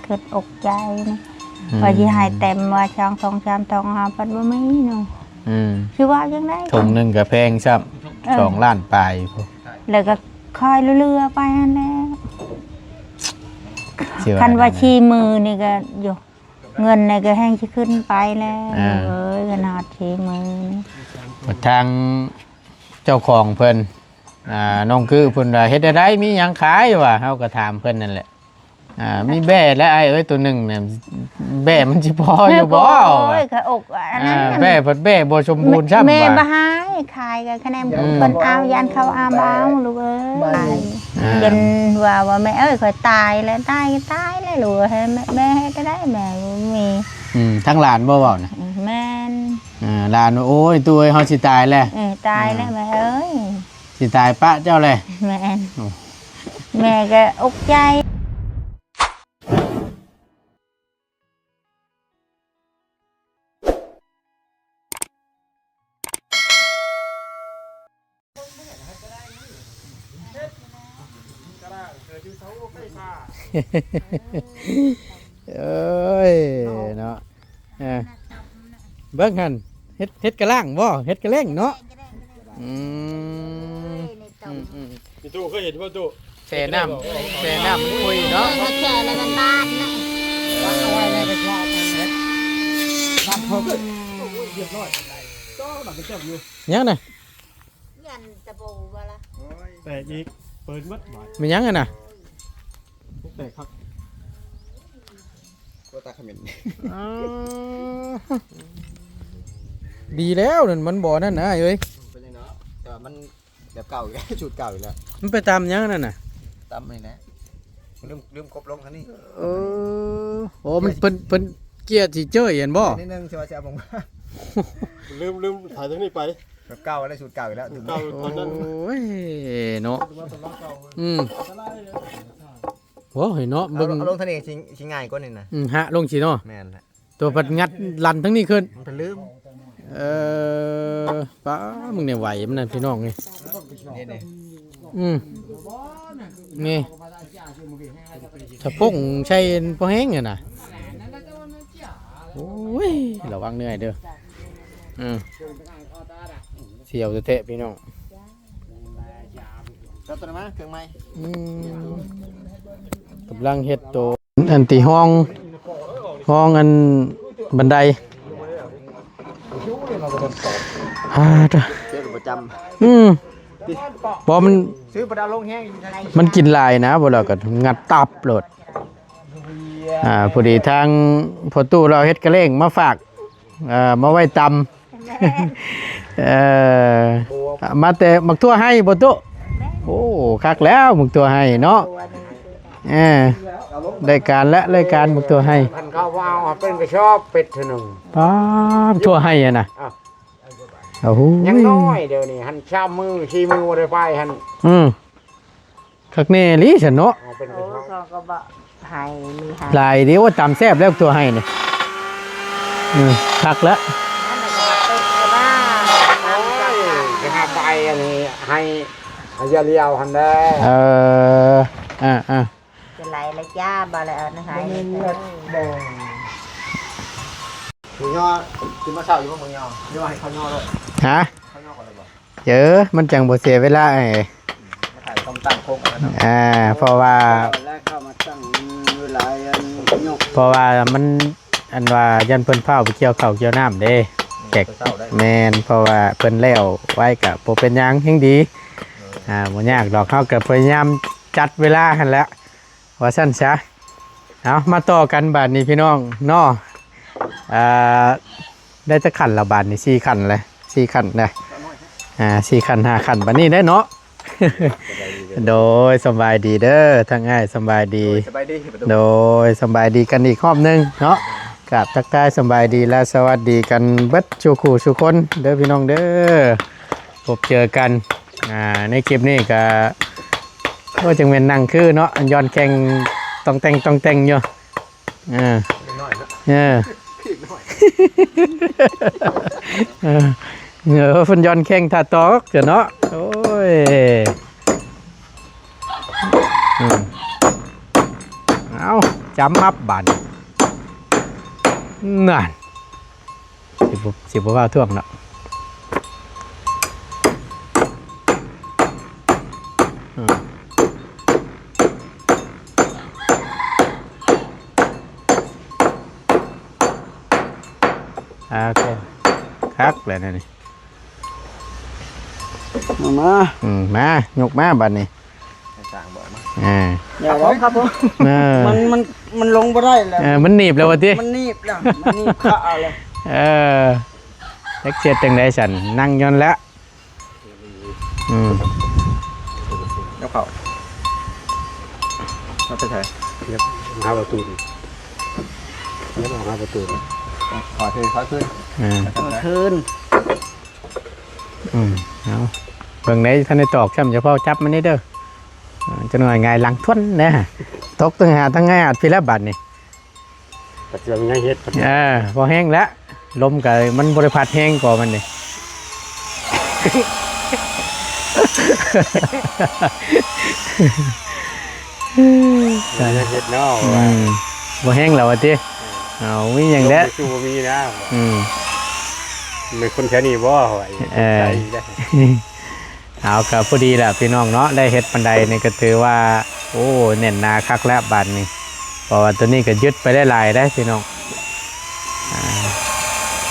ຄິດອົກໃຈນີ້ ອືມ ວ່າຊິໃຫ້ເຕັມວ່າສອງຖົງສາມຖົງ ເຮົາພັດບໍ່ມີເນາະ ອືມ ຊິວ່າຈັ່ງໃດ? ຖົງໜຶ່ງກໍແພງຊ້ຳ ເອີ ສອງລ້ານປາຍພຸ້ນ ແລ້ວກໍຄ່ອຍເຫຼືອໆໄປຫັ້ນແຫຼະ ຊິວ່າ ຄັນວ່າສີ່ໝື່ນນີ້ກໍຢູ່ ເງິນນີ້ກໍແຮ່ງຊິຂຶ້ນໄປແລ້ວ ອ່າ ເອີຍ ຄັນຮອດສີ່ໝື່ນ ທາງເຈົ້າຂອງເພິ່ນ ອ່າ ນ້ອງຄືເພິ່ນວ່າ ເຮັດແນວໃດ ມີຫຍັງຂາຍ ວ່າ ເຮົາກໍຖາມເພິ່ນນັ້ນແຫຼະ ອ່າ ມີແບ້ແລ້ວອ້າຍເອີຍ ໂຕໜຶ່ງນະ ແບ້ມັນຊິພໍຢູ່ບໍ່ ໂອ້ຍ ວ່າ ຂະອົກອັນນັ້ນ ອ່າ ແບ້ພັດແບ້ບໍ່ສົມບູນຊ້ຳ ແມ່ ວ່າ ບໍ່ໃຫ້ຂາຍ ກໍຄະແນນ ອືມ ເພິ່ນເອົາ ຢ້ານເຂົາເອົາ ບໍ່ເອົາລູກເອີຍ ອ່າ ຢ້ານວ່າ ວ່າ ແມ່ເອີຍ ຂ້ອຍຕາຍແລ້ວ ຕາຍກໍຕາຍແລ້ວລູກເອີຍ ແມ່ ແມ່ເຮັດໄດ້ ແມ່ບໍ່ມີ ອືມ ທາງຫຼານບໍ່ເວົ້ານະ ແມ່ນ ອ່າ ຫຼານວ່າ ໂອ້ຍ ຕູ້ເອີຍ ເຮົາຊິຕາຍແລ້ວ ເອີ ຕາຍແລ້ວ ອ່າ ແມ່ເອີຍ ຊິຕາຍປະເຈົ້າແຫຼະ ແມ່ນ ໂອ້ ແມ່ກໍອົກໃຈ. ເອີຍ ເນາະ ເອີ ເບິ່ງຫັ້ນ ເຮັດ ເຮັດກະລ່າງບໍ່? ເຮັດກະແລ້ງເນາະ ອືມ ອືມໆ ມີຕູ້ເຄີຍເຫັນບໍ່ຕູ້? ແຊ່ນ້ຳ ແຊ່ນ້ຳມັນຂຸ້ຍເນາະ ເອີ ແຊ່ແລ້ວມັນບານນະ ວາງເອົາໄວ້ໃນກະສອບນັ້ນແຫຼະ ນ້ຳເພິ່ນ ໂອ້ຍ ຮຽບຮ້ອຍ ຈ້ອງມັນເປັນເຈົ້າຢູ່ ຫຍັງນະ? ຍັນຕະໂປບໍ່ລະ? ແຕກອີກ ເປີດໝົດບາດ ແມ່ນຫຍັງຫັ້ນນະ? ແຕກຄັກ ຕົວຕາຂະເໝັນ ອ້າ ດີແລ້ວນັ້ນ ມັນບໍ່ນັ້ນນະເອີຍ ເປັນຫຍັງເນາະ? ແຕ່ວ່າມັນ ແບບເກົ່າອີກແລ້ວ ສູດເກົ່າອີກແລ້ວ ມັນໄປຕຳຫຍັງນັ້ນນະ? ຕຳນີ້ແຫຼະ ລືມ ລືມກົບລົງທາງນີ້ ເອີ ໂອ້ ມັນ ເພິ່ນ ເພິ່ນເກຍຊິເຈີ້ຍຫັ້ນບໍ່? ນິດໜຶ່ງ ຊິວ່າຊິເອົາ ລືມ ລືມຖ່າຍທາງນີ້ໄປ ແບບເກົ່າແລ້ວ ສູດເກົ່າອີກແລ້ວ ສູດເກົ່າຕອນນັ້ນ ໂອ້ຍ ເນາະ ອືມ ໂອ້ຍ ເນາະ ເບິ່ງ ເອົາລົງທາງນີ້ຊິ ຊິງ່າຍກວ່ານີ້ນະ ອືມ ຫະລົງຊິເນາະ ແມ່ນແຫຼະ ຕົວພັດງັດລັນທັງນີ້ຂຶ້ນ ມັນກໍລືມ ເອີ ປ້າ ມຶງນີ້ໄຫວມັນນັ້ນພີ່ນ້ອງເອີຍ ນີ້ໆ ອືມ ນີ້ ສະພົງໃສ່ພໍແຮງຫັ້ນນະ ໂອ້ຍ ລະວັງເໜື່ອຍເດີ ອືມ ສຽວແທ້ໆ ພີ່ນ້ອງ ເອົາຕົວນັ້ນມາ ເຄື່ອງໃໝ່ ອືມ ກຳລັງເຮັດໂຕ ອັນທີ່ຮອງ ຮອງອັນບັນໄດ ອ່າ ເຈົ້າ ເຮັດປະຈຳ ອືມ ບໍ່ ມັນ ຊື້ປະດາລົງແຮງ ມັນກິນຫຼາຍນະ ບໍ່ແລ້ວກໍງັດຕັບໂລດ ອ່າ ພໍດີທາງພໍ່ຕູ້ລາວເຮັດກະແລ້ງມາຝາກ ເອີ ມາໄວ້ຕຳ ເອີ ມາແຕ່ໝາກຖົ່ວໄຮ່ບໍ່ຕຸ? ໂອ້ ຄັກແລ້ວໝາກຖົ່ວໄຮ່ເນາະ ເອີ ໄດ້ການແລ້ວ ໄດ້ການໝາກຖົ່ວໄຮ່ ຄັນເຂົາບໍ່ເອົາເປັນກະສອບເປັດເທື່ອໜຶ່ງ ປ້າ ຖົ່ວໄຮ່ຫັ້ນນະ ອ້າວ ໂອ້ໂຫ ຍັງນ້ອຍດຽວນີ້ຫັ້ນ ສາມມື້ສີ່ມື້ບໍ່ໄດ້ໄປຫັ້ນ ອືມ ຄັກແນ່ອີ່ຫຼີຊັ້ນເນາະ ເອົາເປັນກະສອບ ໂອ້ ເຂົາກໍບໍ່ໃຫ້ມີໃຫ້ ຫຼາຍເດ້ ໂອ້ ຕຳແຊບແລ້ວຖົ່ວໄຮ່ນີ້ ອືມ ຄັກແລ້ວ ໂອ້ຍ ຊິຫາໄປອັນນີ້ ໃຫ້ ໃຫ້ຢາລຽວຫັ້ນແຫຼະ ເອີ ອ່າໆ ຈະໄຫຼລະຈ້າ ບໍ່ລະເອົາໃຫ້ ບໍ່ມີເງິນ ບໍ່ ໝູຍໍ ກິນມາເຊົ້າຢູ່ບໍ່ ໝູຍໍ ຫຼືວ່າໃຫ້ເຂົາຍໍໂລດ ຮະ? ເອີ ມັນຈັ່ງບໍ່ເສຍເວລາ ເອີ ມາຖ່າຍຄວາມຕັ້ງໂຄງກັນເນາະ ອ່າ ເພາະວ່າ ເອົາແລ້ວເຂົ້າມາຕັ້ງເວລາອັນຍົກ ເພາະວ່າມັນ ອັນວ່າຢ້ານເພິ່ນຟ້າວໄປກ່ຽວເຂົ້າກ່ຽວນ້ຳເດ້ ແຂກ ແມ່ນ ເພາະວ່າເພິ່ນແລ້ວໄວກໍບໍ່ເປັນຫຍັງ ແຮ່ງດີ ອ່າ ບໍ່ຍາກດອກ ເຮົາກໍພະຍາຍາມຈັດເວລາຫັ້ນແຫຼະ ວ່າຊັ້ນຊະ ເອົາ ມາຕໍ່ກັນບາດນີ້ພີ່ນ້ອງເນາະ ອ່າ ໄດ້ຈັກຂັ້ນລະບາດນີ້ ສີ່ຂັ້ນແຫຼະ ສີ່ຂັ້ນນະ ອ່າ ສີ່ຂັ້ນຫ້າຂັ້ນບາດນີ້ໄດ້ເນາະ ໂດຍ ສະບາຍດີເດີ ທາງອ້າຍ ສະບາຍດີ ໂດຍ ສະບາຍດີ ໂດຍ ສະບາຍດີກັນອີກຮອບໜຶ່ງເນາະ ກາບທັກທາຍສະບາຍດີ ແລະ ສະຫວັດດີກັນເບິດສູ່ຄູ່ສູ່ຄົນເດີພີ່ນ້ອງເດີ ພົບເຈີກັນ ອ່າ ໃນຄລິບນີ້ກະ ໂອ້ ຈັ່ງແມ່ນນັ່ງຄືເນາະ ຍ້ອນແຂ້ງຕ່ອງແຕ່ງຕ່ອງແຕ່ງຢູ່ ເອີ ເອີ ເອີ ເອີ ເພິ່ນຍ້ອນແຂ້ງຖ້າຕອກເນາະ ໂອ້ຍ ອືມ ເອົາ ຈຳມັບບາດນີ້ ນັ້ນ ຊິບໍ່ ຊິບໍ່ວ່າທ້ວງເນາະ ອືມ ໂອເຄ ຄັກແລ້ວນີ້ ເອົາມາ ອືມ ມາ ຍົກມາບາດນີ້ ໃຫ້ສ້າງບໍ່ມາ ອ່າ ຢ່າໄດ້ ຄັບຜົມ ເອີ ມັນ ມັນ ມັນລົງບໍ່ໄດ້ແລ້ວ ເອີ ມັນໜີບແລ້ວວ່າຕິ ມັນໜີບແລ້ວ ມັນໜີບຂາແລ້ວ ເອີ ຈັກຊິເຮັດຈັ່ງໃດຊັ້ນ ນັ່ງຢູ່ຫັ້ນແຫຼະ ອືມ ເອົາເຂົ້າ ເອົາໄປໃສ ຫາປະຕູນີ້ ເອົາຫາປະຕູນີ້ ຂໍຄືນ ຂໍຄືນ ອ່າ ຂໍຄືນ. ອືມ ເອົາ ເບິ່ງໄດ້ ທັນໄດ້ຕອກຊ້ຳ ຢ່າຟ້າວຈັບມັນນີ້ເດີ ອ່າ ຈັກໜ້ອຍຫງາຍຫຼັງທວນນະ ຕົກທັງຫາທັງຫງາຍອາດພີ້ແລ້ວບາດນີ້ ປັດຈຸບັນຍັງເຮັດ ເອີ ພໍແຮງແລ້ວ ລົມກໍມັນບໍ່ໄດ້ພັດແຮງກໍມັນນີ້ ຍັງເຮັດເນາະ ອືມ ວ່າ ບໍ່ແຮງແລ້ວວ່າຕິ ເອີ ເອົາ ມີຫຍັງແດ່ ລົມບໍ່ມີນະ ອືມ ແມ່ນຄົນແຖວນີ້ບໍ່ ເອີ ເອົາ ກໍພໍດີແຫຼະພີ່ນ້ອງເນາະ ໄດ້ເຮັດປານໃດນີ້ກໍຖືວ່າ ໂອ້ ແໜ້ນໜາຄັກແລ້ວບາດນີ້ ເພາະວ່າໂຕນີ້ກໍຍຶດໄປໄດ້ຫຼາຍເດ້ພີ່ນ້ອງ ອ່າ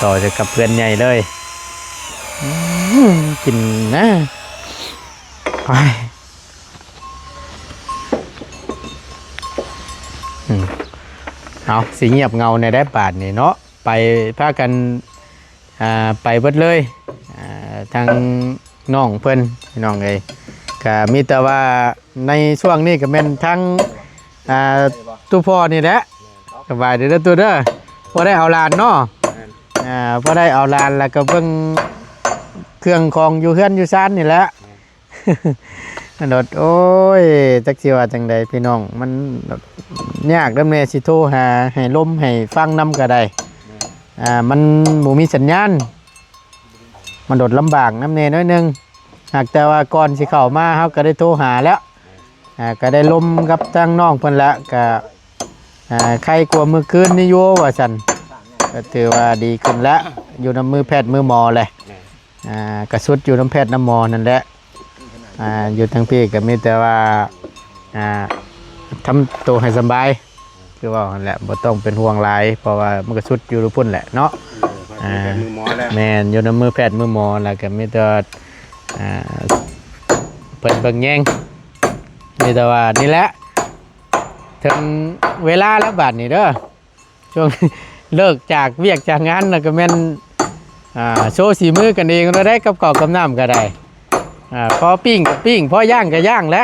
ຕໍ່ຈາກກັບເຮືອນໃຫຍ່ເລີຍ ອືມ ກິນນະ ໄປ ອືມ ເອົາ ຊິງຽບເຫງົາແດ່ໄດ໋ບາດນີ້ເນາະ ໄປ ພາກັນ ອ່າ ໄປເບິດເລີຍ ອ່າ ທາງນ້ອງເພິ່ນ ພີ່ນ້ອງເອີຍ ກະມີແຕ່ວ່າໃນຊ່ວງນີ້ກະແມ່ນທັງ ອ່າ ຕູ້ພໍ່ນີ້ແຫຼະ ສະບາຍດີເດີຕູ້ເດີ ພໍໄດ້ເອົາຫຼານເນາະ ແມ່ນ ອ່າ ພໍໄດ້ເອົາຫຼານ ແລ້ວກະເບິ່ງເຄື່ອງຂອງຢູ່ເຮືອນຢູ່ຊານນີ້ແຫຼະ ແມ່ນ ໂດດ ໂອ້ຍ ຈັກຊິວ່າຈັ່ງໃດພີ່ນ້ອງ ມັນຍາກນຳແດ່ ຊິໂທຫາໃຫ້ລົມໃຫ້ຟັງນຳກໍໄດ້ ແມ່ນ ອ່າ ມັນບໍ່ມີສັນຍານ ມັນໂດດລຳບາກນຳແດ່ໜ້ອຍໜຶ່ງ ຫາກແຕ່ວ່າກ່ອນຊິເຂົ້າມາ ເຮົາກໍໄດ້ໂທຫາແລ້ວ ອ່າ ກໍໄດ້ລົມກັບທາງນ້ອງເພິ່ນແລ້ວ ກໍ ອ່າ ໄຄກວ່າມື້ຄືນນີ້ຢູ່ວ່າຊັ້ນ ກໍຖືວ່າດີຂຶ້ນແລ້ວ ຢູ່ນຳມືແພດມືໝໍແຫຼະ ແມ່ນ ອ່າ ກະສຸດຢູ່ນຳແພດນຳໝໍນັ້ນແຫຼະ ອ່າ ຢູ່ທາງພີ້ກະມີແຕ່ວ່າ ອ່າ ທຳໂຕໃຫ້ສະບາຍ ຄືເວົ້າຫັ້ນແຫຼະ ບໍ່ຕ້ອງເປັນຫ່ວງຫຼາຍ ເພາະວ່າມັນກະສຸດຢູ່ພຸ້ນແຫຼະເນາະ ເອີ ແມ່ນ ຢູ່ນຳມືແພດມືໝໍ ແລ້ວກະມີແຕ່ວ່າ ອ່າ ເພິ່ນເບິ່ງແຍງ ມີແຕ່ວ່ານີ້ແຫຼະ ເຖິງເວລາແລ້ວບາດນີ້ເດີ ຊ່ວງເລີກຈາກວຽກຈາກງານແລ້ວກໍແມ່ນ ອ່າ ໂຊສີມືກັນເອງແລ້ວໄດ໋ ກັບເຂົ້າກັບນ້ຳກໍໄດ້ ອ່າ ພໍປີ້ງກໍປີ້ງ ພໍຍ່າງກໍຍ່າງແຫຼະ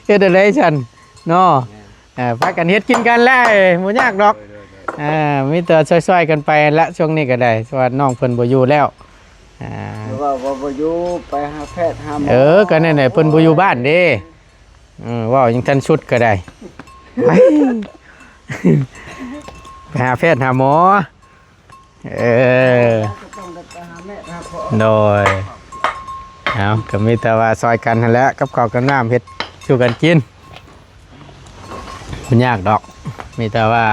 ເຮັດແນວໃດຊັ້ນເນາະ ອ່າ ພາກັນເຮັດກິນກັນແຫຼະ ບໍ່ຍາກດອກ ອ່າ ມີແຕ່ຊ່ອຍໆກັນໄປແຫຼະ ຊ່ວງນີ້ກໍໄດ້ ເພາະວ່ານ້ອງເພິ່ນບໍ່ຢູ່ແລ້ວ ອ່າ ວ່າ ວ່າບໍ່ຢູ່ ໄປຫາແພດຫາໝໍ ເອີ ກໍນັ້ນແຫຼະ ເພິ່ນບໍ່ຢູ່ບ້ານເດ້ ເອີ ເວົ້າຍັງທັນສຸດກໍໄດ້ ໄປ ໄປຫາແພດຫາໝໍ ເອີ ກໍຕ້ອງໄດ້ໄປຫາແມ່ຫາພໍ່ ໂດຍ ເອົາ ກໍມີແຕ່ວ່າຊ່ອຍກັນຫັ້ນແຫຼະ ກັບເຂົ້າກັບນ້ຳເຮັດສູ່ກັນກິນ ບໍ່ຍາກດອກ ມີແຕ່ວ່າ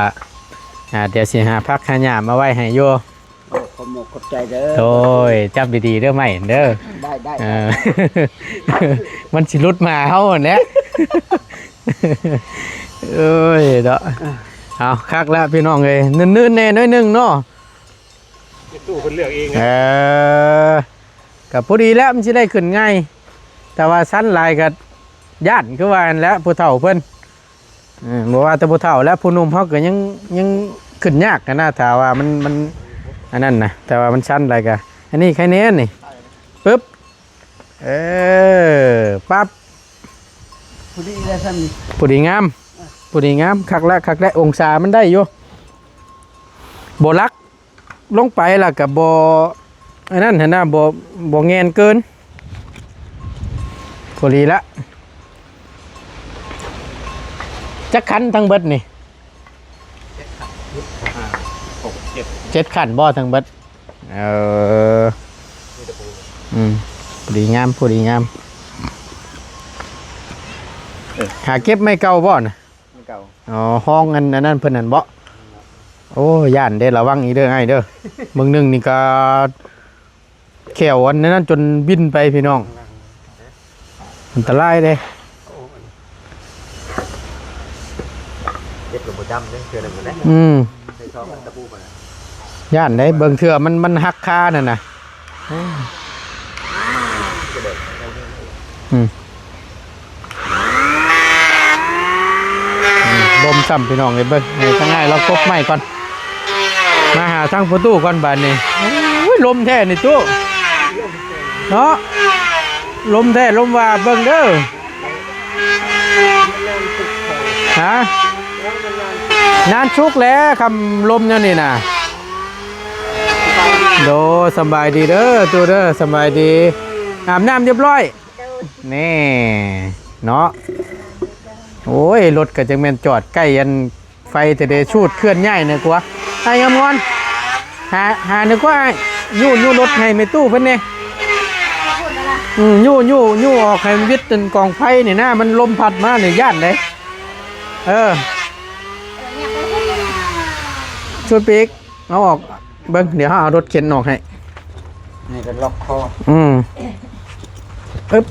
ອ່າ ດຽວຊິຫາຜັກຫາຫຍ້າມາໄວ້ໃຫ້ຢູ່ ໂອ້ ຂອບອົກຂອບໃຈເດີ ໂດຍ ຈັບດີໆເດີໄມ້ເດີ ໄດ້ ໄດ້ ເອີ ໄດ້ ມັນຊິຫຼຸດມາຫາເຮົາຫັ້ນແຫຼະ ໂອ້ຍເນາະ ເອົາ ຄັກແລ້ວພີ່ນ້ອງເອີຍ ເນີນໆແດ່ໜ້ອຍໜຶ່ງເນາະ ເຮັດຕູ້ເພິ່ນເລືອກເອງ ເອີ ກໍພໍດີແລ້ວ ມັນຊິໄດ້ຂຶ້ນງ່າຍ ແຕ່ວ່າຊັນຫຼາຍກໍຢ້ານ ຄືວ່າຫັ້ນແຫຼະ ຜູ້ເຖົ້າເພິ່ນ ເອີ ບໍ່ວ່າແຕ່ຜູ້ເຖົ້າແຫຼະ ຜູ້ໜຸ່ມເຮົາກໍຍັງ ຍັງຂຶ້ນຍາກຫັ້ນນະ ຖ້າວ່າມັນ ມັນອັນນັ້ນນະ ແຕ່ວ່າມັນຊັນຫຼາຍກະ ອັນນີ້ໄຄແນ່ນີ້ ປຶບ ເອີ ປັບ ພໍດີແລ້ວຊັ້ນນີ້ ພໍດີງາມ ພໍດີງາມ ຄັກແລ້ວ ຄັກແລ້ວ ອົງສາມັນໄດ້ຢູ່ ບໍ່ຫຼັກ ລົງໄປແລ້ວກໍບໍ່ ອັນນັ້ນຫັ້ນນະ ບໍ່ ບໍ່ແງ່ນເກີນ ພໍດີລະ ຈັກຂັ້ນທັງເບິດນີ້ ຫ້າ ຫົກ ເຈັດ ເຈັດຂັ້ນບໍ່ທັງເບິດ ເອີ ມີແຕ່ປູນ ອືມ ພໍດີງາມ ພໍດີງາມ ເອີ ຫາເກັບໄມ້ເກົ່າບໍ່ນະ? ມັນ ອໍ ຫ້ອງອັນ ອັນນັ້ນເພິ່ນຫັ້ນເບາະ? ໂອ້ ຢ້ານເດ້ ລະວັງອີກເດີອ້າຍເດີ. ເບິ່ງໜຶ່ງນີ້ກໍແຂ້ວອັນນັ້ນຈົນບິນໄປພີ່ນ້ອງ ອັນຕະລາຍເດ້. ເຮັດກໍບໍ່ຈຳເດ້ ເທື່ອໜຶ່ງກໍໄດ້ ອືມ ໃສ່ຊອງອັນຕະປູໄປ ຢ້ານໄດ໋ ເບິ່ງເທື່ອມັນ ມັນຫັກຄານັ້ນນະ. ອືມ ລົມຊ້ຳພີ່ນ້ອງເອີຍ. ເບິ່ງໃຫ້ທາງອ້າຍລາວກົບໄມ້ກ່ອນ ມາຫາທາງພໍ່ຕູ້ກ່ອນບາດນີ້. ໂອ້ຍ ລົມແທ້ນີ້ຕູ້ເນາະ ລົມແທ້ລົມວ່າ. ເບິ່ງເດີ ຮະ ນານສຸກແຫຼະ ຄຳລົມແນວນີ້ນະ. ໂດ ສະບາຍດີເດີຕູ້ເດີ ສະບາຍດີ. ອາບນ້ຳຮຽບຮ້ອຍ ແນ່ເນາະ. ໂອ້ຍ ລົດກໍຈັ່ງແມ່ນຈອດໃກ້ອັນໄຟແທ້ເດ ຊູດເຄື່ອນຍ້າຍແນ່ກວ່າ. ອ້າຍງາມງອນ ຫາ ຫາແນ່ກວ່າອ້າຍ ຍູ້ ຍູ້ລົດໃຫ້ແມ່ຕູ້ເພິ່ນແນ່. ອືມ ຍູ້ ຍູ້ ຍູ້ອອກໃຫ້ມັນວິດອັນກອງໄຟນີ້ນະ ມັນລົມພັດມານີ້ຢ້ານເດ້. ເອີ ຊ່ວຍປີກ ເອົາອອກເບິ່ງ ດຽວເຮົາເອົາລົດເຂັນອອກໃຫ້. ນີ້ກໍລັອກຄໍ ອືມ ອຶບ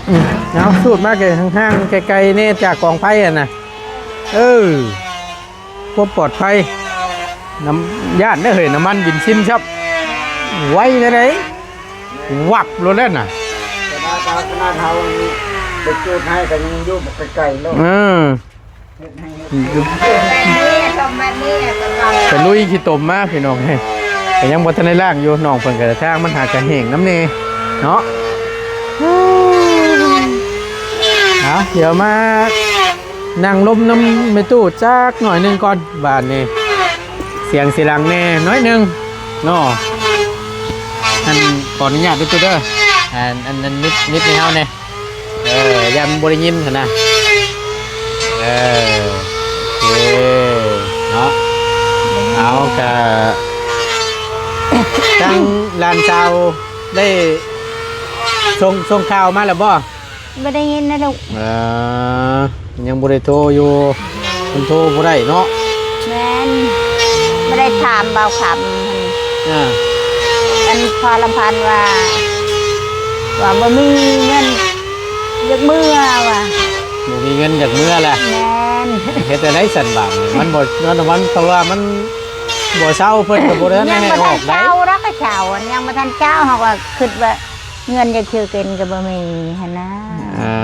ອືມ ເອົາສູດມາໃກ້ ຫ່າງໆ ໄກໆ ແນ່ຈາກກອງໄຟຫັ້ນນະ. ເອີ ຄວາມປອດໄພ ນ້ຳ ຢ້ານເດ້ເຮີ້ຍ ນ້ຳມັນເບນຊິນຊ້ຳ ໄວແທ້ໃດ ວັບໂລດແລ້ວນະ. ຂະໜາດ ຂະໜາດເຮົາໄປຈູດໃຫ້ກໍຍັງຢູ່ໄກໆໂລດ ເອີ. ແບບນີ້ ແບບນີ້ ໄປລຸຍຂີ້ຕົມມາພີ່ນ້ອງເອີຍ ກໍຍັງບໍ່ທັນໄດ້ລ້າງຢູ່. ນ້ອງເພິ່ນກໍທາງມັນຫາກະແຫ້ງນຳແດ່ເນາະ. ເອົາ ດຽວມານັ່ງລົມນຳແມ່ຕູ້ຈັກໜ້ອຍໜຶ່ງກ່ອນ ບາດນີ້ ສຽງຊິດັງແດ່ໜ້ອຍໜຶ່ງເນາະ. ອັນ ຂໍອະນຸຍາດເດີຕູ້ເດີ ອັນ ອັນ ອັນນິດ ນິດໃຫ້ເຮົາແດ່. ເອີ ຢ້ານບໍ່ໄດ້ຍິນຫັ້ນນະ. ເອີ ໂອເຄເນາະ. ເອົາ ກະ ທາງຫຼານສາວໄດ້ສົ່ງ ສົ່ງຂ່າວມາແລ້ວບໍ່? ບໍ່ໄດ້ຍິນນະລູກ. ເອີ ຍັງບໍ່ໄດ້ໂທຢູ່ ມັນໂທບໍ່ໄດ້ເນາະ. ແມ່ນ ບໍ່ໄດ້ຖາມບ່າວຄຳຫັ້ນ ອ່າ ອັນພໍ່ລຳພັນວ່າ ວ່າບໍ່ມີເງິນ ຢາກເມືອວ່າ ບໍ່ມີເງິນຢາກເມືອແຫຼະ. ແມ່ນ ເຮັດຈັ່ງໃດຊັ້ນບາດນີ້ ມັນບໍ່ ມັນ ມັນ ເພາະວ່າມັນບໍ່ເຊົາ ເພິ່ນກໍບໍ່ໄດ້ໃຫ້ອອກໄດ໋. ເຊົາແລ້ວກໍເຊົາ ຍັງບໍ່ທັນເຊົາ ເຮົາກໍຄິດວ່າເງິນຢາກຊື້ກິນກໍບໍ່ມີຫັ້ນນະ. ອ່າ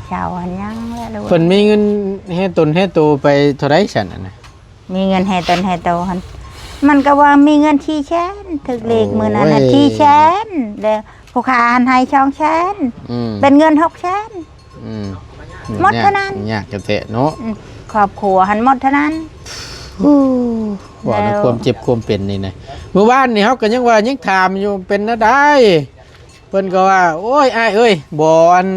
ເຊົາຫັ້ນຍັງແຫຼະລູກ. ເພິ່ນມີເງິນແຮ່ຕົນແຮ່ໂຕໄປເທົ່າໃດຊັ້ນ ອັນນະ? ມີເງິນແຮ່ຕົນແຮ່ໂຕຫັ້ນ ມັນກໍວ່າມີເງິນສີ່ແສນ ຖືກເລກມື້ນັ້ນນະ ໂອ້ຍ ສີ່ແສນ ແລ້ວຜູ້ຄ້າຫັ້ນໃຫ້ສອງແສນ ອືມ ເປັນເງິນຫົກແສນ ອືມ ໝົດເທົ່ານັ້ນ. ຍາກ ຍາກແທ້ໆເນາະ ອືມ ຄອບຄົວຫັ້ນໝົດເທົ່ານັ້ນ. ໂອ້ ເວົ້າເລື່ອງຄວາມເຈັບຄວາມເປັນນີ້ນະ ມື້ວານນີ້ເຮົາກໍຍັງວ່າ ຍັງຖາມຢູ່ ເປັນແນວໃດ? ເພິ່ນກໍວ່າ ໂອ້ຍ ອ້າຍເອີຍ ບໍ່ ອັນ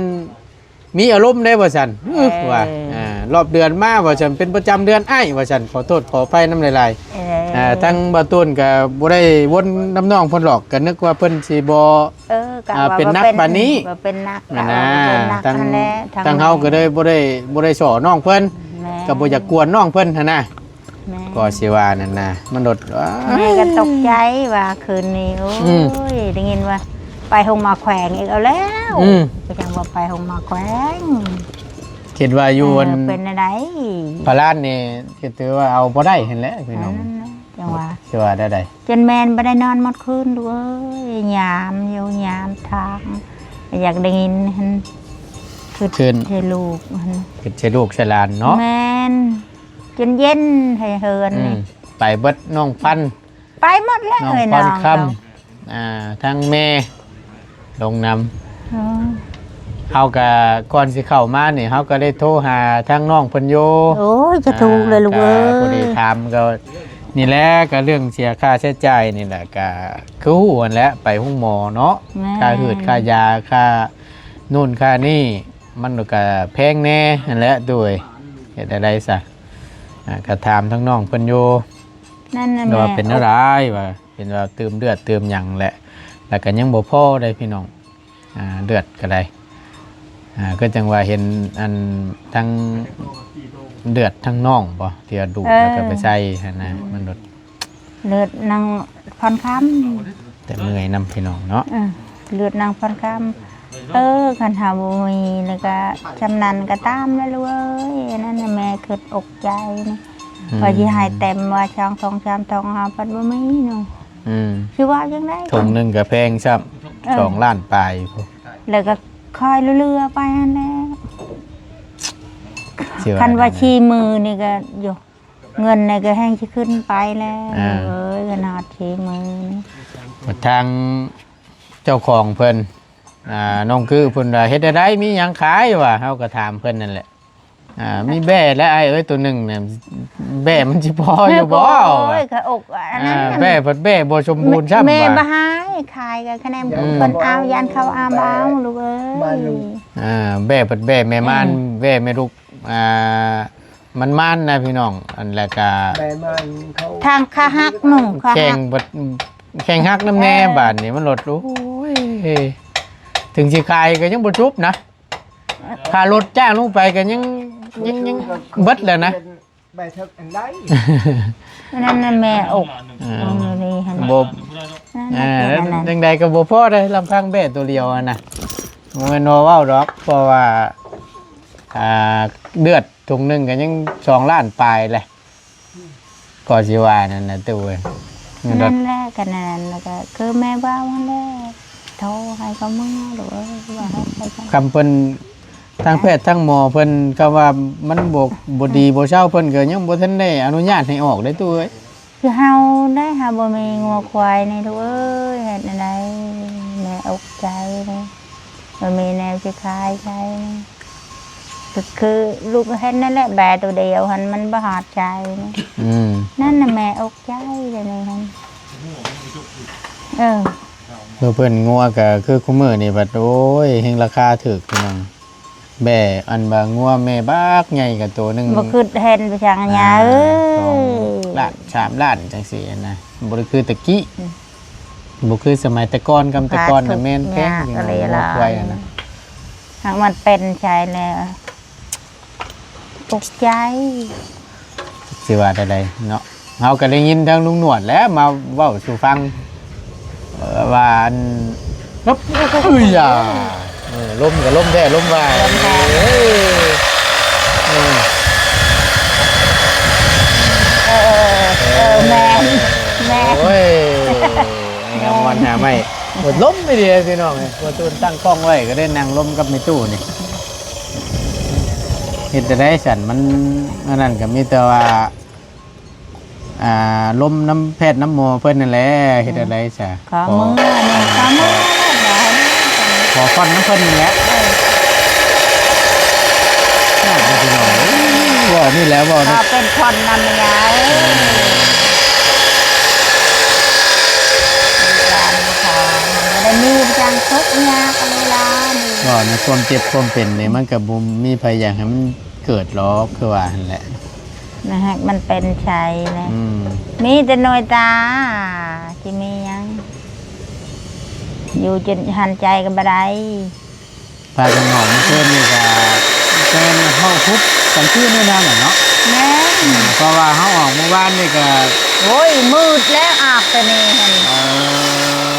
ມີອາລົມໄດ໋ວ່າຊັ້ນ ເອີ ວ່າ ອ່າ ລອບເດືອນມາວ່າຊັ້ນ ເປັນປະຈຳເດືອນອ້າຍວ່າຊັ້ນ ຂໍໂທດຂໍອະໄພນຳຫຼາຍໆ. ເອີ ອ່າ ທາງບ່າວຕູນກໍບໍ່ໄດ້ວົນນຳນ້ອງເພິ່ນຫຼອກ ກໍນຶກວ່າເພິ່ນຊິບໍ່ ເອີ ກໍ ອ່າ ວ່າ ເປັນໜັກປານນີ້ ວ່າເປັນໜັກ ຫັ້ນນະ ກໍວ່າເປັນໜັກ ທາງ ຫັ້ນແຫຼະ ທາງ ທາງເຮົາກໍເລີຍບໍ່ໄດ້ ບໍ່ໄດ້ສໍ້ນ້ອງເພິ່ນ ແມ່ນ ກໍບໍ່ຢາກກວນນ້ອງເພິ່ນຫັ້ນນະ. ແມ່ນ ກໍຊິວ່ານັ້ນນະ ມະນຸດ ແມ່ກໍຕົກໃຈວ່າຄືນນີ້ ໂອ້ຍ ອືມ ໄດ້ຍິນວ່າໄປໂຮງໝໍແຂວງອີກເອົາແລ້ວ ອືມ ກໍຈັ່ງວ່າໄປໂຮງໝໍແຂວງ ຄິດວ່າຢູ່ ເອີ ອັນ ເປັນແນວໃດ ພະລານນີ້ ກໍຖືວ່າເອົາບໍ່ໄດ້ຫັ້ນແຫຼະພີ່ນ້ອງ ຈັ່ງວ່າ ຊິວ່າແນວໃດ ຈົນແມ່ນບໍ່ໄດ້ນອນໝົດຄືນລູກເອີຍ ຍາມຢູ່ຍາມທາງ ຢາກໄດ້ຍິນຫັ້ນ ຄິດ ຄິດໃສ່ລູກຫັ້ນ ຄິດໃສ່ລູກໃສ່ຫຼານເນາະ ແມ່ນ. ຈົນເຢັນໃຫ້ເຮືອນນີ້ ອືມ ໄປເບິດ ນ້ອງພັນ ໄປໝົດແລ້ວ ນ້ອງ ເອີຍ ພອນຄຳ ນ້ອງ ອ່າ ທັງແມ່ລົງນຳ ເອີ ເຮົາກະ ກ່ອນຊິເຂົ້າມານີ້ ເຮົາກະໄດ້ໂທຫາທາງນ້ອງເພິ່ນຢູ່ ໂອ້ຍ ຈະ ອ່າ ຖືກເລີຍລູກເອີຍ ກະພໍດີຖາມກໍ ນີ້ແຫຼະ ກະເລື່ອງເສຍຄ່າໃຊ້ຈ່າຍນີ້ແຫຼະ ກະຄືຮູ້ຫັ້ນແຫຼະ ໄປໂຮງໝໍເນາະ ແມ່ນ ຄ່າຫືດຄ່າຢາ ຄ່າໂນ່ນຄ່ານີ້ ມັນກໍແພງແດ່ຫັ້ນແຫຼະ ໂດຍ ເຮັດແນວໃດຊະ ອ່າ ກໍຖາມທາງນ້ອງເພິ່ນຢູ່ ນັ້ນນະ ວ່າ ແມ່ ເປັນແນວໃດ ວ່າເຫັນວ່າຕື່ມເລືອດຕື່ມຫຍັງແຫຼະ ແລ້ວກໍຍັງບໍ່ພໍໄດ໋ພີ່ນ້ອງ ອ່າ ເລືອດກໍໄດ້ ອ່າ ກໍຈັ່ງວ່າເຫັນອັນທາງ ເລືອດທາງນ້ອງບໍ່ ທີ່ວ່າດູດ ເອີ ແລ້ວກໍໄປໃສ່ຫັ້ນນະ ມັນລົດ ເລືອດນາງພອນຄຳ ແຕ່ເມື່ອຍນຳພີ່ນ້ອງເນາະ ເອີ ເລືອດນາງພອນຄຳ ເອີ ຄັນຫາບໍ່ມີແລ້ວກໍຈຳນັ້ນກໍຕາມແຫຼະລູກເອີຍ ອັນນັ້ນນະແມ່ຄິດອົກໃຈນີ້ ອືມ ວ່າຊິໃຫ້ເຕັມວ່າຊ່ອງສອງຊາມຊ່ອງ ເຮົາພັດບໍ່ມີເນາະ ອືມ ຊິວ່າຈັ່ງໃດ ຖົງໜຶ່ງກໍແພງຊ້ຳ ເອີ ສອງລ້ານປາຍພຸ້ນ ແລ້ວກໍຄ່ອຍເຫຼືອໆໄປຫັ້ນແຫຼະ ຊິວ່າ ຄັນວ່າສີ່ໝື່ນນີ້ກໍ ໂຢ ເງິນນີ້ກໍແຮ່ງຊິຂຶ້ນໄປແລ້ວ ອ່າ ເອີຍ ຂະໜາດສີ່ໝື່ນ ທາງເຈົ້າຂອງເພິ່ນ ອ່າ ນ້ອງຄືເພິ່ນວ່າເຮັດແນວໃດ ມີຫຍັງຂາຍວ່າ ເຮົາກໍຖາມເພິ່ນນັ້ນແຫຼະ ອ່າ ມີແບ້ແລະອ້າຍເອີຍ ໂຕໜຶ່ງນະ ແບ້ມັນຊິພໍຢູ່ບໍ່ ໂອ້ຍ ກະອົກອັນນັ້ນ ອ່າ ແບ້ພັດແບ້ບໍ່ສົມບູນຊ້ຳ ແມ່ວ່າ ບໍ່ໃຫ້ຂາຍ ກະຄະແນນ ອືມ ເພິ່ນເອົາ ຢ້ານເຂົາເອົາ ບໍ່ເອົາລູກເອີຍ ອ່າ ແບ້ພັດແບ້ແມ່ມ່ານ ອືມ ແບ້ແມ່ລູກ ອ່າ ມັນມານນະພີ່ນ້ອງ ອັນ ແລ້ວກະ ແມ່ມ່ານເຂົາ ທາງຂາຫັກໜູ ຂາຫັກ ແຂ່ງບັດ ແຂ່ງຫັກນຳແນ່ ເອີ ບາດນີ້ມັນລົດ ໂອ້ຍ ເຖິງຊິຂາຍກໍຍັງບໍ່ຈົບນະ ຄ່າລົດຈ້າງລົງໄປກໍຍັງ ຍັງ ຍັງເບິດແລ້ວນະ ແມ່ເຖິກອັນໃດ ອັນນັ້ນນະແມ່ອົກ ອ່າ ບໍ່ ອ່າ ຈັ່ງໃດກໍບໍ່ພໍໄດ໋ ລຳພັງແບ້ໂຕດຽວຫັ້ນນະ ບໍ່ແມ່ນວ່າເວົ້າດອກ ເພາະວ່າ ອ່າ ເລືອດ ຖົງໜຶ່ງກໍຍັງສອງລ້ານປາຍແຫຼະ ກໍຊິວ່ານັ້ນນະຕູ້ເອີຍ ນັ້ນແຫຼະ ກໍນັ້ນ ແລ້ວກໍຄືແມ່ເວົ້າຫັ້ນແຫຼະ ໂທໃຫ້ເຂົາເມືອລູກເອີຍ ວ່າໃຫ້ເຂົາ ຄຳເພິ່ນ ທາງແພດທາງໝໍເພິ່ນ ຄຳວ່າມັນບໍ່ ບໍ່ດີ ອືມ ບໍ່ເຊົາ ເພິ່ນກໍຍັງບໍ່ທັນໄດ້ອະນຸຍາດໃຫ້ອອກເດ້ຕູ້ເອີຍ ຄືເຮົາໄດ໋ ເຮົາບໍ່ມີງົວຄວາຍນີ້ລູກເອີຍ ເຮັດແນວໃດ ແມ່ອົກໃຈເດ້ ບໍ່ມີແນວຊິຂາຍໃຊ້ ກໍຄືລູກເຫັນນັ້ນແຫຼະ ແບໂຕດຽວຫັ້ນມັນບໍ່ຮອດໃຈນີ້ ອືມ ນັ້ນນະແມ່ອົກໃຈດຽວນີ້ຫັ້ນ ເອີ ເພື່ອເພິ່ນງົວກໍຄືຄູ່ມື້ນີ້ບັດ ໂອ້ຍ ແຮ່ງລາຄາຖືກພີ່ນ້ອງ ແບ ອັນວ່າງົວແມ່ບັກໃຫຍ່ກໍໂຕໜຶ່ງ ບໍ່ຄິດເຫັນໄປຊ່າງຫຍັງ ອ່າ ເອີຍ ສອງລ້ານ ສາມລ້ານ ຈັ່ງຊີ້ນະ ບໍ່ໄດ້ຄືແຕ່ກີ້ ອືມ ບໍ່ຄືສະໄໝແຕ່ກ່ອນ ກັບແຕ່ກ່ອນນະແມ່ນແພງ ຍາກອີ່ຫຼີ ງົວຄວາຍຫັ້ນນະ ຫາກມັນເປັນໃສແລ້ວ ຕົກໃຈ ຊິວ່າແນວໃດເນາະ ເຮົາກໍໄດ້ຍິນທາງລຸງໜວດແຫຼະມາເວົ້າສູ່ຟັງ ເອີ ວ່າອັນ ເອີຍ ເອີ ລົມກໍລົມແທ້ລົມວ່າ ລົມແທ້ ເອີ ເອີ ເອີ ເອີ ແມ່ນ ແມ່ນ ໂອ້ຍ ງາມວັນຫາໄມ້ ລົມອີ່ຫຼີພີ່ນ້ອງເອີຍ ບໍ່ຕູນຕັ້ງກ້ອງໄວ້ກໍໄດ້ນັ່ງລົມກັບແມ່ຕູ້ນີ້ ເຮັດຈັ່ງໃດຊັ້ນ ມັນ ອັນນັ້ນກໍມີແຕ່ວ່າ ອ່າ ລົມນຳແພດນຳໝໍເພິ່ນນັ້ນແຫຼະ ເຮັດຈັ່ງໃດຊະ ຂໍເມືອແດ່ ຂໍເມືອແດ່ ຂໍຜ່ອນນຳເພິ່ນນັ້ນແຫຼະ ເອີ ນັ້ນແຫຼະພີ່ນ້ອງເອີຍ ເວົ້ານີ້ແຫຼະ ເວົ້ານີ້ ຂໍເປັນຜ່ອນນຳແມ່ຍາຍ ເອີ ລູກຫຼານຂອງ ບໍ່ໄດ້ມີຫຍັງທຸກຍາກເລີຍຫຼານ ເວົ້າໃນຄວາມເຈັບຄວາມເປັນນີ້ ມັນກໍບໍ່ມີໃຜຢາກໃຫ້ມັນເກີດຫຼອກ ຄືວ່າຫັ້ນແຫຼະ ນະ ມັນເປັນໄສແຫຼະ ອືມ ມີແຕ່ນ້ອຍຕາ ຊິມີຫຍັງ ຢູ່ຈົນຫັນໃຈກໍບໍ່ໄດ້ ພາກັນອອກມື້ຄືນນີ້ກໍແມ່ນເຮົາຂຸດກາງຄືນນີ້ນະເນາະ ແມ່ນ ເພາະວ່າເຮົາອອກມື້ວານນີ້ກໍ ໂອ້ຍ ມືດແລ້ວ ອາກແຕ່ນີ້ຫັ້ນ ເອີ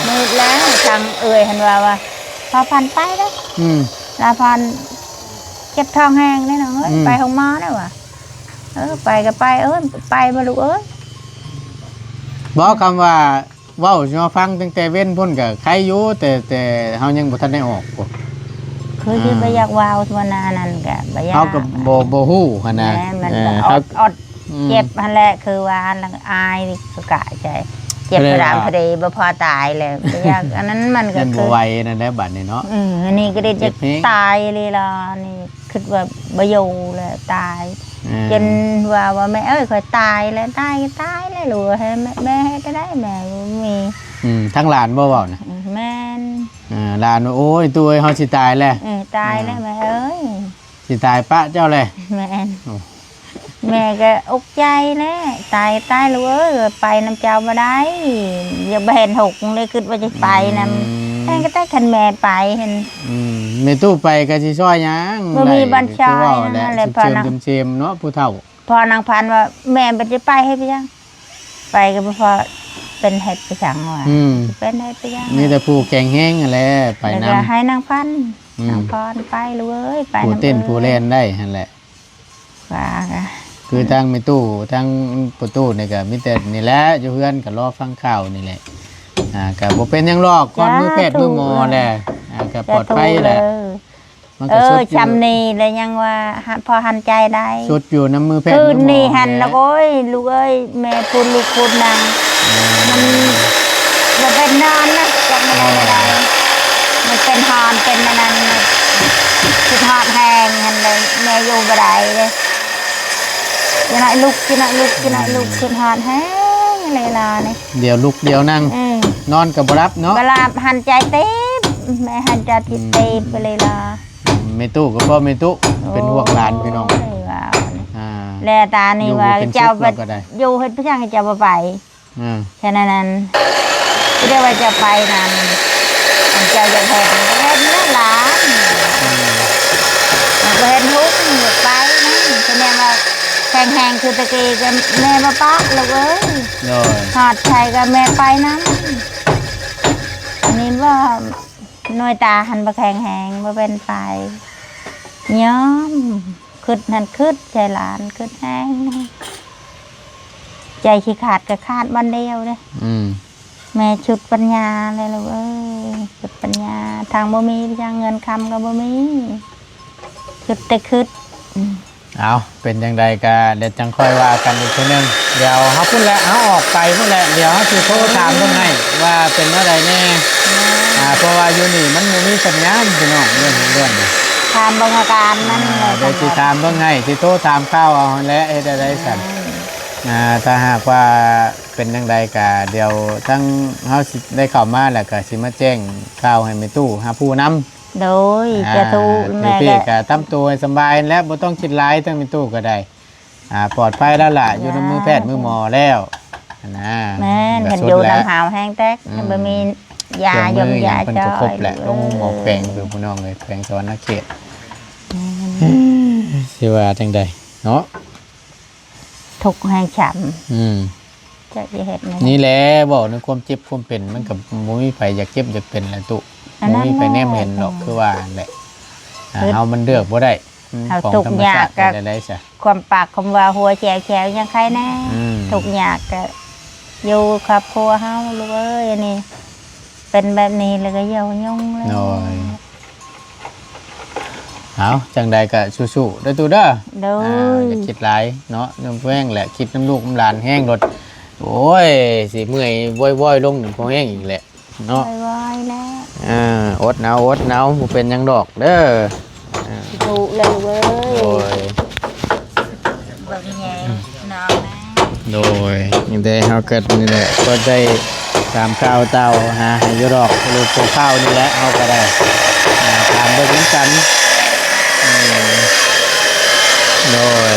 ມືດແລ້ວ ທາງເອື້ອຍຫັ້ນວ່າ ວ່າ ພາພັນໄປເດີ້ ອືມ ລາພັນເຈັບທ້ອງແຮງເດ້ນ້ອງເອີຍ ອືມ ໄປໂຮງໝໍເດີ້ວ່າ ເອີ ໄປກໍໄປ ເອີ ໄປບໍ່ລູກເອີຍ ບໍ່ ຄຳວ່າເວົ້າສູ່ເຮົາຟັງຕັ້ງແຕ່ເວັນພຸ້ນກໍໄຄຢູ່ ແຕ່ ແຕ່ເຮົາຍັງບໍ່ທັນໄດ້ອອກພຸ້ນ ຄືຊິ ອ່າ ບໍ່ຢາກເວົ້າທົ່ວໜ້ານັ້ນກໍບໍ່ຢາກ ເຮົາກໍບໍ່ ບໍ່ຮູ້ຫັ້ນນະ ແມ່ນ ມັນ ເອີ ກໍ ເຮົາ ອອດ ອືມ ເຈັບຫັ້ນແຫຼະ ຄືວ່າຫັ້ນລະ ອາຍກໍກະໃຈ ເຈັບ ກໍເລີຍ ສະດາມ ວ່າ ພໍດີ ບໍ່ພໍຕາຍແລ້ວ ບໍ່ຢາກ ອັນນັ້ນມັນກໍ ຍັງ ຄື ບໍ່ໄຫວນັ້ນແຫຼະບັດນີ້ເນາະ ອືມ ອັນນີ້ກໍໄດ້ ເຈັບແຮງ ຈະຕາຍເລີຍລະ ນີ້ຄິດວ່າບໍ່ຢູ່ແລ້ວ ຕາຍ ອ່າ ຈົນວ່າ ວ່າ ແມ່ເອີຍ ຂ້ອຍຕາຍແລ້ວ ຕາຍກໍຕາຍແລ້ວ ຫຼືວ່າໃຫ້ແມ່ ແມ່ເຮັດໄດ້ ແມ່ບໍ່ມີ ອືມ ທາງຫຼານບໍ່ເວົ້ານະ ແມ່ນ ອ່າ ຫຼານວ່າ ໂອ້ຍ ຕູ້ເອີຍ ເຮົາຊິຕາຍແລ້ວ ເອີ ຕາຍແລ້ວ ອ່າ ແມ່ເອີຍ ຊິຕາຍປະເຈົ້າແລ້ວ ແມ່ນ ໂອ້ ແມ່ກໍອົກໃຈແຫຼະ ຕາຍ ຕາຍລູກເອີຍ ໄປນຳເຈົ້າບໍ່ໄດ້ ຢາກໄປເຫັນຫົກເລີຍ ຄິດວ່າຈະໄປນຳ ອືມ ແມ່ນກໍແຕ່ຄັນແມ່ໄປຫັ້ນ ອືມ ແມ່ຕູ້ໄປກໍຊິຊ່ອຍຫຍັງ ບໍ່ມີບ່ອນຊ່ອຍ ຄືເວົ້າແຫຼະ ນັ້ນແຫຼະ ຊິເຊີມເຊີມເນາະ ຜູ້ເຖົ້າ ພໍ່ນາງພັນວ່າ ແມ່ບໍ່ໄດ້ໄປເຮັດຫຍັງ ໄປກໍບໍ່ພໍເປັນເຮັດໄປຫຍັງວ່າ ອືມ ຊິເປັນເຮັດໄປຫຍັງ ມີແຕ່ຜູ້ແຂງແຮງຫັ້ນແຫຼະໄປນຳ ແລ້ວກໍໃຫ້ນາງພັນ ອືມ ນາງພອນໄປລູກເອີຍ ໄປນຳ ຜູ້ເຕັ້ນຜູ້ແລ່ນໄດ້ຫັ້ນແຫຼະ ວ່າ ຄືທາງແມ່ຕູ້ ທາງພໍ່ຕູ້ນີ້ກໍມີແຕ່ນີ້ແຫຼະ ຢູ່ເຮືອນກໍລໍຟັງຂ່າວນີ້ແຫຼະ ອ່າ ກໍບໍ່ເປັນຫຍັງດອກ ກ່ອນມືແພດມືໝໍແຫຼະ ອ່າ ກໍປອດໄພແຫຼະ ມັນກໍສຸດຢູ່ ຊ່ຳນີ້ແຫຼະ ຍັງວ່າພໍຫັນໃຈໄດ້ ສຸດຢູ່ນຳມືແພດມືໝໍ ຄືນນີ້ຫັ້ນລະ ໂອ້ຍ ລູກເອີຍ ແມ່ພູດລຸກພູດນັ່ງ ມັນບໍ່ເປັນນອນນະ ຈັກແມ່ນແນວໃດ ມັນເປັນຮ້ອນ ເປັນອັນນັ້ນ ຄິດຮອດແຮງຫັ້ນແຫຼະ ແມ່ຢູ່ບໍ່ໄດ້ເດ້ ຈັກໜ້ອຍລຸກ ຈັກໜ້ອຍລຸກ ຈັກໜ້ອຍລຸກ ອືມ ຄິດຮອດແຮງເລີຍລານີ້ ດຽວລຸກດຽວນັ່ງ ເອີ ນອນກໍບໍ່ຫຼັບເນາະ ບໍ່ຫຼັບ ຫັນໃຈຕີບ ແມ່ຫັນໃຈຕີບ ອືມ ຕີບໄປເລີຍລາ ແມ່ຕູ້ກໍພໍ່ແມ່ຕູ້ ໂອ້ຍ ເປັນຫ່ວງຫຼານພີ່ນ້ອງ ວ່າ ອ່າ ແລຕານີ້ວ່າເຈົ້າຢູ່ເຮັດໄປຫຍັງ ເຈົ້າບໍ່ໄປ ອ່າ ແຄ່ນັ້ນ ຊິໄດ້ວ່າຈະໄປນຳ ອັນເຈົ້າຢາກເຮັດ ເຮັດແລ້ວຫຼານ ອືມ ມັນບໍ່ເຫັນຮຸ່ງ ຢາກໄປນຳ ຄະແນນວ່າແຂງແຮງຄືແຕ່ກີ້ກໍແມ່ບໍ່ປະລູກເອີຍ ໂດຍ ຮອດໃສກໍແມ່ໄປນຳ ອັນນີ້ບໍ່ ໜ່ວຍຕາຫັ້ນບໍ່ແຂງແຮງ ບໍ່ເປັນໄປ ຍອມ ຄຶດຫັ້ນຄຶດໃຈຫຼານ ຄຶດແຮງ ໃຈຊິຂາດກໍຂາດບ່ອນດຽວເດ້ ອືມ ແມ່ຊຸດປັນຍາແລ້ວລູກເອີຍ ຊຸດປັນຍາ ທາງບໍ່ມີຫຍັງ ເງິນຄຳກໍບໍ່ມີ ຄຶດແຕ່ຄຶດ ອືມ ເອົາ ເປັນຈັ່ງໃດກໍດຽວຈັ່ງຄ່ອຍວ່າກັນອີກເທື່ອໜຶ່ງ ດຽວເຮົາພຸ້ນແຫຼະ ເຮົາອອກໄປພຸ້ນແຫຼະ ດຽວເຮົາຊິໂທຖາມເບິ່ງໃຫ້ວ່າເປັນແນວໃດແດ່ ອ່າ ເພາະວ່າຢູ່ນີ້ມັນບໍ່ມີສັນຍານພີ່ນ້ອງ ເລື່ອງຂອງເລື່ອງ ຖາມເບິ່ງອາການມັນ ອ່າ ດຽວຊິຖາມເບິ່ງໃຫ້ ຊິໂທຖາມຂ່າວເອົາຫັ້ນແຫຼະ ເຮັດແນວໃດຊັ້ນ ອ່າ ຖ້າຫາກວ່າເປັນຈັ່ງໃດກໍດຽວທາງເຮົາຊິໄດ້ເຂົ້າມາ ແລ້ວກໍຊິມາແຈ້ງຂ່າວໃຫ້ແມ່ຕູ້ຮັບຮູ້ນຳ ໂດຍ ອ່າ ສາທຸ ແມ່ກໍ ກໍທຳໂຕໃຫ້ສະບາຍແລ້ວ ບໍ່ຕ້ອງຄິດຫຼາຍ ທາງແມ່ຕູ້ກໍໄດ້ ອ່າ ປອດໄພແລ້ວລະ ຢູ່ນຳມືແພດມືໝໍແລ້ວຫັ້ນນະ ແມ່ນ ຄັນຢູ່ນຳຫາວແຮງແຕກ ອືມ ມັນບໍ່ມີຢາຢົງຢາຈອຍ ເພິ່ນກໍຄົບແຫຼະ ໂອ້ ໝໍແຂວງ ເອີ ພີ່ນ້ອງເອີຍ ແຂວງສະຫວັນນະເຂດ ແມ່ນ ຊິວ່າຈັ່ງໃດເນາະ ທຸກແຮງຊ້ຳ ອືມ ຈັກຊິເຮັດແນວໃດ ນີ້ແຫຼະ ເວົ້າໃນຄວາມເຈັບຄວາມເປັນ ມັນກໍບໍ່ມີໃຜຢາກເຈັບຢາກເປັນແຫຼະຕຸ ບໍ່ມີໃຜແນມເຫັນດອກ ຄືວ່າຫັ້ນແຫຼະ ອ່າ ເຮົາມັນເລືອກບໍ່ໄດ້ ເຮົາທຸກຍາກກໍ ຄວາມປາກຄວາມວ່າຫົວແຈວໆ ຍັງໄຄແນ່ ອືມ ທຸກຍາກກໍຢູ່ຄອບຄົວເຮົາ ລູກເອີຍ ອັນນີ້ເປັນແບບນີ້ແລ້ວກໍຢ່າຫຍຸ້ງເລີຍ ໂດຍ ເອົາ ຈັ່ງໃດກໍສູ້ໆເດີຕຸເດີ ໂດຍ ອ່າ ຢ່າຄິດຫຼາຍເນາະ ນຳແພງແຫຼະ ຄິດນຳລູກນຳຫຼານແຮງໂລດ ໂອ້ຍ ຊິເມື່ອຍວອຍໆລົງພໍແຮງອີກແຫຼະ ເນາະ ໄວໆແລ້ວ ອ່າ ອົດເອົາ ອົດເອົາ ບໍ່ເປັນຫຍັງດອກເດີ ອ່າ ສູ້ເລີຍເວີຍ ໂດຍ ເບິ່ງແຍງນ້ອງນະ ໂດຍ ນີ້ເດ້ ເຮົາກໍນີ້ແຫຼະ ກໍໄດ້ຖາມຂ່າວເຕົ້າຫາໃຫ້ຢູ່ດອກ ລູກພວກເຂົານີ້ແຫຼະ ເຮົາກໍໄດ້ ອ່າ ຖາມເບິ່ງນຳກັນ ອືມ ໂດຍ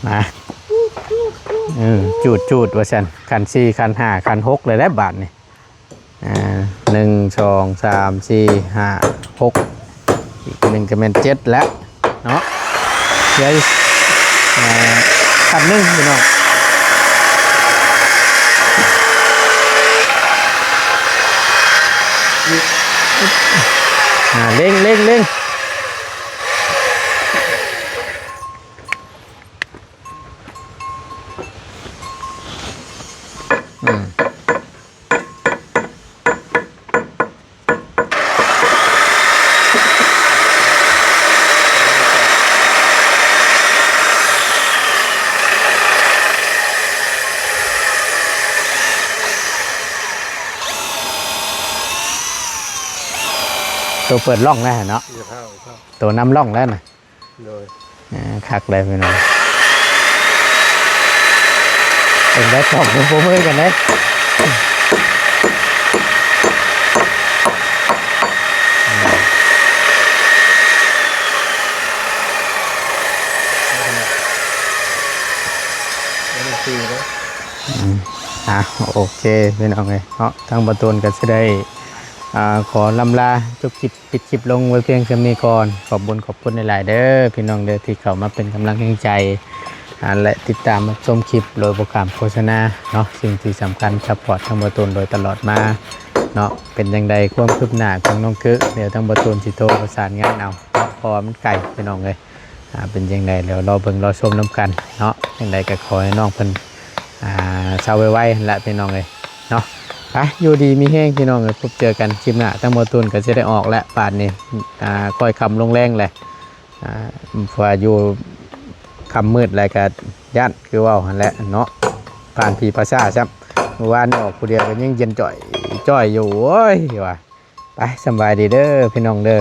ມາ ເອີ ຈູດໆ ວ່າຊັ້ນ ຂັ້ນສີ່ ຂັ້ນຫ້າ ຂັ້ນຫົກ ເລີຍແຫຼະບາດນີ້ ອ່າ ໜຶ່ງ ສອງ ສາມ ສີ່ ຫ້າ ຫົກ ອີກໜຶ່ງກໍແມ່ນເຈັດແລ້ວເນາະ ເຫຼືອອີກ ອ່າ ຂັ້ນໜຶ່ງພີ່ນ້ອງ ອ່າ ເລັ່ງ ເລັ່ງ ເລັ່ງ ອືມ ໂຕເປີດລ່ອງແລ້ວເນາະ ໂຕນຳລ່ອງແລ້ວນະ. ໂດຍ ອ່າ ຄັກເລີຍພີ່ນ້ອງ ເປັນໄດ້ສອງຄົນປະມືກັນເດ້ ອືມ ອ່ະ ໂອເຄ ພີ່ນ້ອງເອີຍເນາະ ທາງບ່າວຕູນກໍຊິໄດ້ ອ່າ ຂໍລ່ຳລາຈົບຄລິບ ປິດຄລິບລົງໄວ້ພຽງສ່ຳນີ້ກ່ອນ. ຂອບບຸນຂອບຄຸນຫຼາຍໆເດີ ພີ່ນ້ອງເດີ ທີ່ເຂົ້າມາເປັນກຳລັງແຮງໃຈ ອ່າ ແລະ ຕິດຕາມຮັບຊົມຄລິບໂດຍບໍ່ຂ້າມໂຄສະນາເນາະ. ສິ່ງທີ່ສຳຄັນ ຊັບພອດທາງບ່າວຕູນໂດຍຕະຫຼອດມາເນາະ. ເປັນຈັ່ງໃດຄວາມຄືບໜ້າຂອງນ້ອງເກີ ດຽວທາງບ່າວຕູນຊິໂທປະສານງານເອົາເນາະ ເພາະວ່າມັນໄກ ພີ່ນ້ອງເອີຍ. ອ່າ ເປັນຈັ່ງໃດແລ້ວລໍເບິ່ງລໍຊົມນຳກັນເນາະ. ຈັ່ງໃດກໍຂໍໃຫ້ນ້ອງເພິ່ນ ອ່າ ເຊົາໄວໆຫັ້ນລະ ພີ່ນ້ອງເອີຍເນາະ. ໄປ ຢູ່ດີມີແຮງ ພີ່ນ້ອງເອີຍ ພົບເຈີກັນຄລິບໜ້າ. ທາງບ່າວຕູນກໍຊິໄດ້ອອກແລ້ວບາດນີ້ ອ່າ ຄ່ອຍຄ່ຳລົງແລງແຫຼະ ອ່າ ເພາະວ່າຢູ່ຄ່ຳມືດແລ້ວກໍຢ້ານ ຄືເວົ້າຫັ້ນແຫຼະເນາະ ຜ່ານຜີປ່າຊ້າຊ້ຳ. ມື້ວານນີ້ອອກຜູ້ດຽວກໍຍັງເຢັນຈ່ອຍຈ້ອຍຢູ່ ໂອ້ຍ ວ່າ. ໄປ ສຳບາຍດີເດີ ພີ່ນ້ອງເດີ.